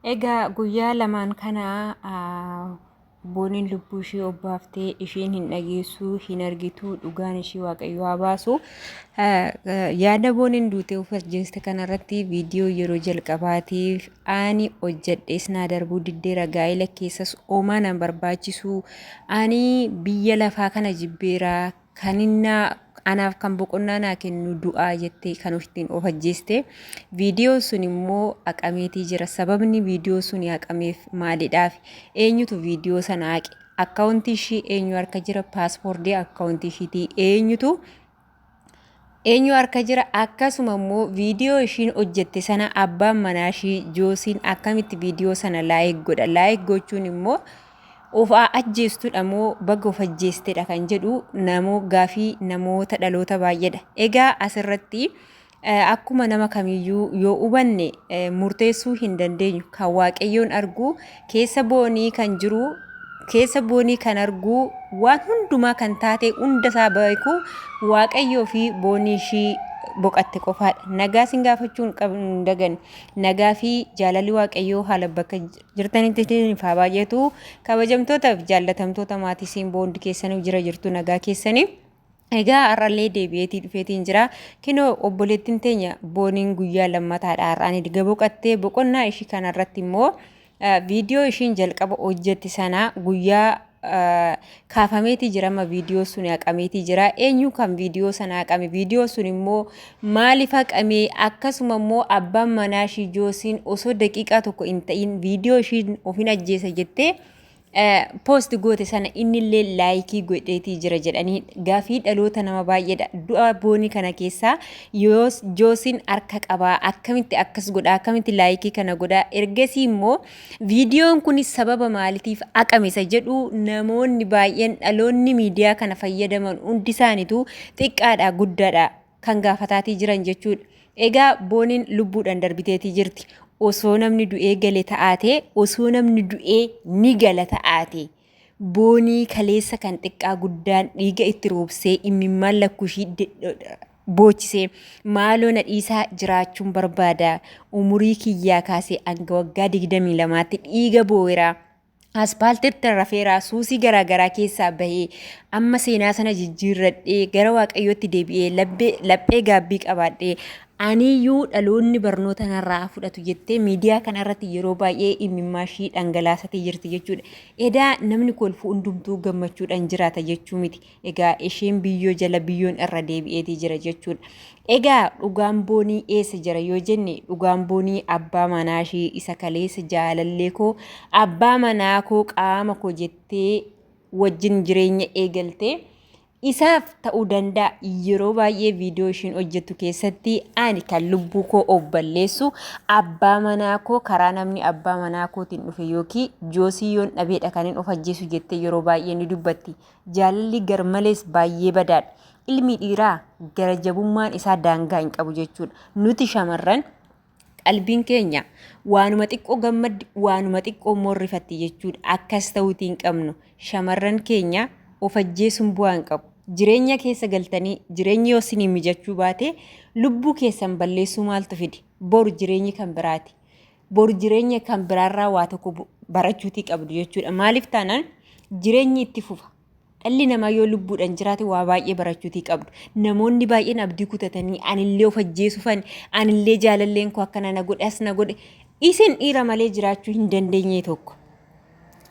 Egaa guyyaa lamaan kana Booniin lubbuu ishii obbaaftee ishiin hin dhageessuu hin argitu dhugaan ishii waaqayyo haa baasu. Yaada Booniin duutee of ajjeeste kanarratti viidiyoo yeroo jalqabaatiif ani hojjedhees naa darbuu diddeera gaa'ela keessas oomaa nan barbaachisu ani biyya lafaa kana jibbeera Kaninnaa anaaf kan boqonnaa naa kennu du'aa jettee kan ittiin of ajjeeste. Viidiyoon sun immoo haqameetii jira. Sababni viidiyoo sun haqameef maalidhaaf? Eenyutu viidiyoo sana haqe? Akkaawuntii ishii eenyu harka jira? Paaspoortii akkaawuntii ishiitii eenyutu eenyu harka jira? Akkasuma immoo viidiyoo ishiin hojjette sana abbaan manaa ishii Joosiin akkamitti viidiyoo sana laayik godha? Laayik gochuun immoo Of haa ajjeestudha moo baga of ajjeestedha kan jedhu namoo gaafii namoota dhaloota baay'eedha. Egaa asirratti akkuma nama kamiyyuu yoo hubanne murteessuu hin dandeenyu. Kan Waaqayyoon argu keessa boonii kan jiru keessa boonii kan argu waan hundumaa kan taate hunda isaa beeku Waaqayyoo fi boonii ishii boqatte qofaadha. Nagaa sin gaafachuu hin daganne. Nagaa fi jaalalli Waaqayyoo haala bakka jirtanitti isiniif haa baay'atu. Kabajamtoota fi jaallatamtoota maatii Simboo hundi keessanuu jira jirtu nagaa keessanii. Egaa har'allee deebi'eetii dhufeetiin jira. Kinoo obboleettiin teenya booniin guyyaa lammataadha har'aan erga boqattee boqonnaa ishii kanarratti immoo viidiyoo ishiin jalqaba hojjette sana guyyaa kaafameetii jira amma viidiyoo sun haqameetii jira eenyu kan viidiyoo sana haqame viidiyoo sun immoo maaliif haqame akkasuma immoo abbaan manaa ishii joosiin osoo daqiiqaa tokko hin ta'in viidiyoo ishiin ofin ajjeesa jettee poost goote sana innillee laayikii godheetii jira jedhanii gaafii dhaloota nama baay'eedha du'a boonii kana keessaa yoos joosiin harka qabaa akkamitti akkas godha akkamitti laayikii kana godha ergasii immoo Viidiyoon kun sababa maalitiif haqame isa jedhu namoonni baay'een dhaloonni miidiyaa kana fayyadaman hundi isaaniitu xiqqaadha guddaadha kan gaafataatii jiran jechuudha. Egaa booniin lubbuudhaan darbiteetii jirti. Osoo namni du'ee gale ta'aatee osoo namni du'ee ni gala ta'aatee Boonii kaleessa kan xiqqaa guddaan dhiiga itti roobsee immimmaan lakkushii boochisee maaloo na dhiisaa jiraachuun barbaada umurii kiyyaa kaasee hanga waggaa 22tti dhiiga boo'eera. Aspaaltiirra rafeera suusii garaagaraa keessaa bahee amma seenaa sana jijjiirradhee gara waaqayyootti deebi'ee laphee gaabbii qabaadhee Aniyyuu dhaloonni barnoota narraa haa fudhatu jettee miidiyaa kanarratti yeroo baay'ee imimmaa ishii dhangalaasatii jirti jechuudha. Edaa namni kolfu hundumtuu gammachuudhaan jiraata jechuu miti. Egaa isheen biyyoo jala biyyoon irra deebi'eetii jira jechuudha. Egaa dhugaan boonii eessa jira yoo jenne dhugaan boonii abbaa manaa ishii isa kaleessa jaalallee koo abbaa manaa koo qaama koo jettee wajjin jireenya eegalte Isaaf ta'uu danda'a yeroo baay'ee viidiyoo ishiin hojjettu keessatti ani kan lubbuu koo of balleessu abbaa manaa koo karaa namni abbaa manaa kootiin dhufe yookiin joosii yoon dhabeedha kanin of ajjeesu jettee yeroo baay'ee ni dubbatti. Jaalalli garmalees baay'ee badaadha. Ilmi dhiiraa gara jabummaan isaa daangaa hin qabu jechuudha. Nuti shamarran qalbiin keenya waanuma xiqqoo gammaddi waanuma xiqqoo immoo rifatti jechuudha. Akkas ta'uutii hin qabnu. Shamarran keenya of ajjeesuun bu'aa hin qabu. Jireenya keessa galtanii jireenyi yoo isinii mijachuu baate lubbuu keessan balleessuu maaltu fide? Boru jireenyi kan biraati. Boru jireenya kan biraarraa waa tokko barachuutii qabdu jechuudha. Maaliif taanaan jireenyi itti fufa. Dhalli namaa yoo lubbuudhaan jiraate waa baay'ee barachuutii qabdu. Namoonni baay'een abdii kutatanii anillee of ajjeesufan, anillee jaalalleen koo akkana na godhe as na godhe. Isin dhiira malee jiraachuu hin dandeenye tokko.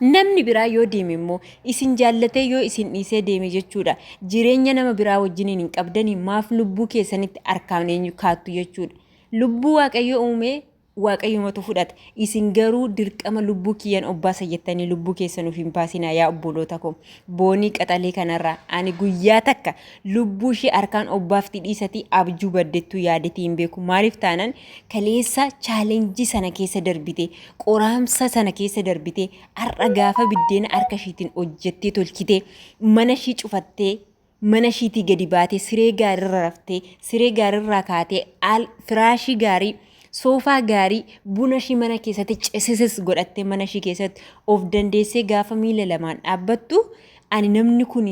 Namni biraa yoo deeme immoo isin jaallatee yoo isin dhiisee deeme jechuudha. Jireenya nama biraa wajjiniin hin qabdanii maaf lubbuu keessanitti harkaan eenyu kaattu jechuudha. Lubbuu Waaqayyo uumee Waaqayyumatu fudhata. Isin garuu dirqama lubbuu kiyyan obbaasa jettanii lubbuu keessan of hin baasinaa yaa obboloota koo. Boonii qaxalee kanarraa ani guyyaa takka lubbuu ishee harkaan obbaafti dhiisatii abjuu baddettuu yaadetii hin beeku. Maaliif taanan kaleessa chaalenjii sana keessa darbite qoraamsa sana keessa darbite har'a gaafa biddeena harka ishiitiin hojjettee tolchite mana ishii cufattee mana ishiitii gadi baatee siree gaariirra raftee siree gaariirraa kaatee al firaashii gaarii soofaa gaarii buna ishii mana keessatti cesises godhattee mana ishii keessatti of dandeessee gaafa miila lamaan dhaabbattu ani namni kun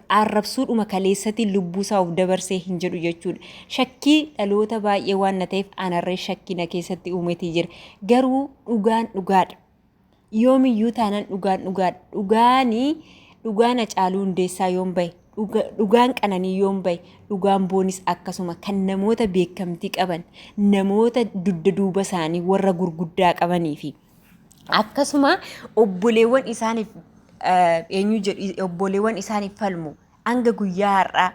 Arrabsuudhuma kaleessatiin lubbuu isaa of dabarsee hin jedhu jechuudha. Shakkii dhaloota baay'ee waan na ta'eef anarree shakkii na keessatti uumetii jira. Garuu dhugaan dhugaadha. Yoomiyyuu taanaan dhugaan dhugaadha. Dhugaanii dhugaan Hacaaluu Hundeessaa yoom bahe? Dhugaan Qananii yoom bahe? Dhugaan Boonis akkasuma kan namoota beekamtii qaban, namoota dugda duuba isaanii warra gurguddaa qabanii fi akkasuma obboleewwan isaaniif eenyu jedhu obboleewwan isaaniif falmu hanga guyyaa har'aa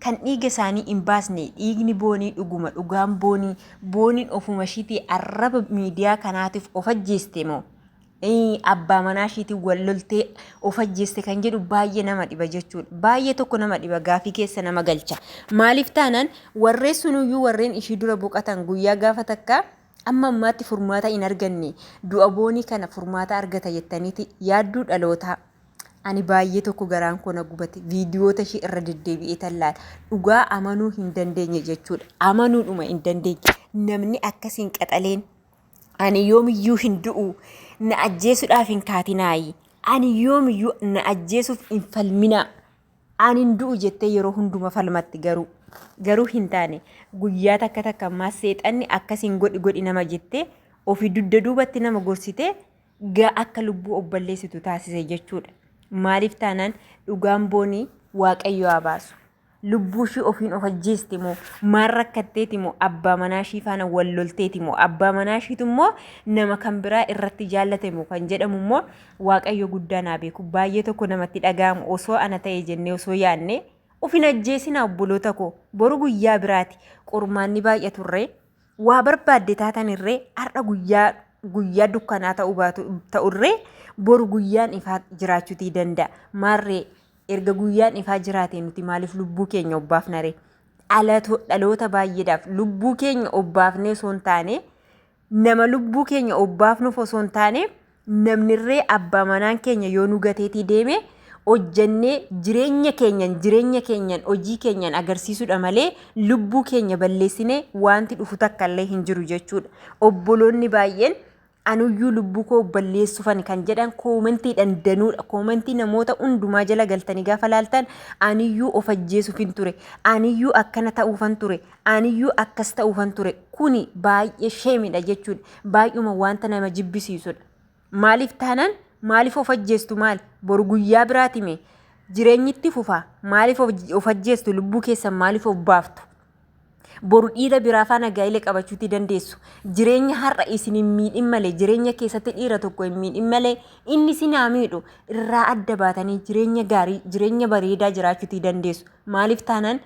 kan dhiiga isaanii hin baasne dhiigni Boonii dhuguma dhugaan Boonii Booniin ofuma ishiitii arraba miidiyaa kanaatiif of ajjeeste moo abbaa manaa ishiitiin wal loltee of ajjeeste kan jedhu baay'ee nama dhiba jechuudha. Baay'ee tokko nama dhiba gaafii keessa nama galcha. Maaliif taanaan warreen sunuyyuu warreen ishii dura boqatan guyyaa gaafa takka amma ammaatti furmaata hin arganne du'a Boonii kana furmaata argata jettaniiti yaadduu dhalootaa. Ani baay'ee tokko garaan koo na gubate viidiyoota ishii irra deddeebi'ee tallaala. Dhugaa amanuu hin dandeenye jechuudha. Amanuudhuma hin dandeenye. Namni akkasiin qaxaleen ani yoomiyyuu hin du'u na ajjeesuudhaaf hin kaatinaayi. Ani yoomiyyuu na ajjeesuuf hin falminaa. Ani hin du'u jettee yeroo hunduma falmatti garuu. Garuu hin taane guyyaa takka takka ammaa seexanni akkasiin godhi godhi nama jettee ofii dugda duubatti nama gorsitee gaa akka lubbuu of balleessitu taasise jechuudha. Maaliif taanaan dhugaan Boonii Waaqayyo haa baasu. Lubbuu ishii ofiin of ajjeeste moo maal rakkatteeti moo abbaa manaa ishii faana wal lolteeti moo abbaa manaa ishiitu immoo nama kan biraa irratti jaallate moo kan jedhamu immoo Waaqayyo guddaan haa beeku. Baay'ee tokko namatti dhaga'amu osoo ana ta'e jennee osoo yaadne of hin ajjeesinaa obboloota koo boru guyyaa biraati qormaanni baay'aturree waa barbaadde taatanirree har'a guyyaa guyyaa dukkanaa ta'uu baatu ta'urree boru guyyaan ifaa jiraachuutii danda'a. Maarree erga guyyaan ifaa jiraate nuti maaliif lubbuu keenya obbaafnare? Dhaloota baay'eedhaaf lubbuu keenya obbaafnee osoo hin taane nama lubbuu keenya obbaafnuuf osoo hin taane namnirree abbaa manaan keenya yoo nu gateetii deeme hojjannee jireenya keenyan jireenya keenyan hojii keenyan agarsiisuudha malee lubbuu keenya balleessinee wanti dhufu takka illee hin jiru jechuudha. Obboloonni baay'een anuyyuu lubbuu koo balleessufan kan jedhan koomentiidhaan danuudha. Koomentii namoota hundumaa jala galtanii gaafa laaltan aniyyuu of ajjeesuufin ture, aniyyuu akkana ta'uufan ture, aniyyuu akkas ta'uufan ture. Kuni baay'ee sheemidha jechuudha. Baay'uma wanta nama jibbisiisudha. Maaliif taanaan maaliif of ajjeestu maali? Boru guyyaa biraati mee jireenyi itti fufa. Maaliif of ajjeestu lubbuu keessan maaliif of baaftu? Boru dhiira biraa faana gaa'ela qabachuutii dandeessu. Jireenya har'a isin hin miidhin malee jireenya keessatti dhiira tokko hin miidhin malee inni isin haa miidhu irraa adda baatanii jireenya gaarii jireenya bareedaa jiraachuutii dandeessu. Maaliif taanaan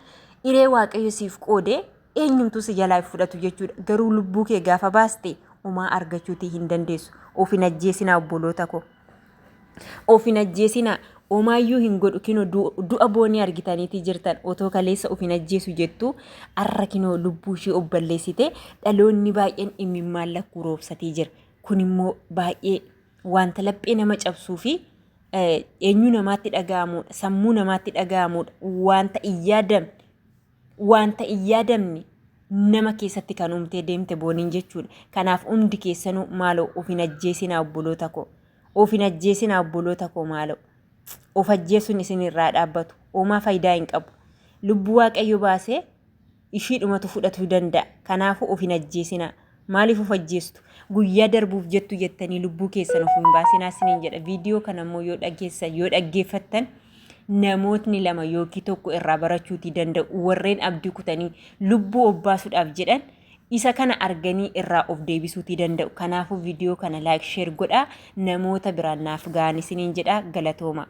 hiree Waaqayyo siif qoode eenyumtuu si jalaa hin fudhatu jechuudha. Garuu lubbuu kee gaafa baaste homaa argachuutii hin dandeessu. Of hin ajjeesinaa obboloota koo. Of hin ajjeesinaa. Homaayyuu hin godhu kinoo du'a Boonii argitaniitii jirtan otoo kaleessa of hin ajjeesu jettu arra kinoo lubbuu ishee of balleessite dhaloonni baay'een imimmaan lakkuu roobsatii jira. Kun immoo baay'ee wanta laphee nama cabsuu fi eenyu namaatti dhaga'amuudha sammuu namaatti dhaga'amuudha wanta hin yaadamne wanta hin yaadamne nama keessatti kan uumtee deemte Booniin jechuudha. Kanaaf hundi keessanuu maaloo of hin ajjeesinaa obboloota koo. Of hin ajjeesinaa obboloota koo maaloo. Of ajjeesuun isin irraa dhaabbatu. Homaa faayidaa hin qabu. Lubbuu Waaqayyo baasee ishiidhumatu fudhatuu danda'a. Kanaafuu of hin ajjeesinaa. Maaliif of ajjeestu? Guyyaa darbuuf jettu jettanii lubbuu keessan of hin baasinaa isiniin jedha. Viidiyoo kana immoo yoo dhageessan yoo dhaggeeffattan namootni lama yookiin tokko irraa barachuutii danda'u. Warreen abdii kutanii lubbuu of baasuudhaaf jedhan isa kana arganii irraa of deebisuutii danda'u. Kanaafuu viidiyoo kana like share godhaa namoota biraan naaf ga'an isiniin jedha galatooma.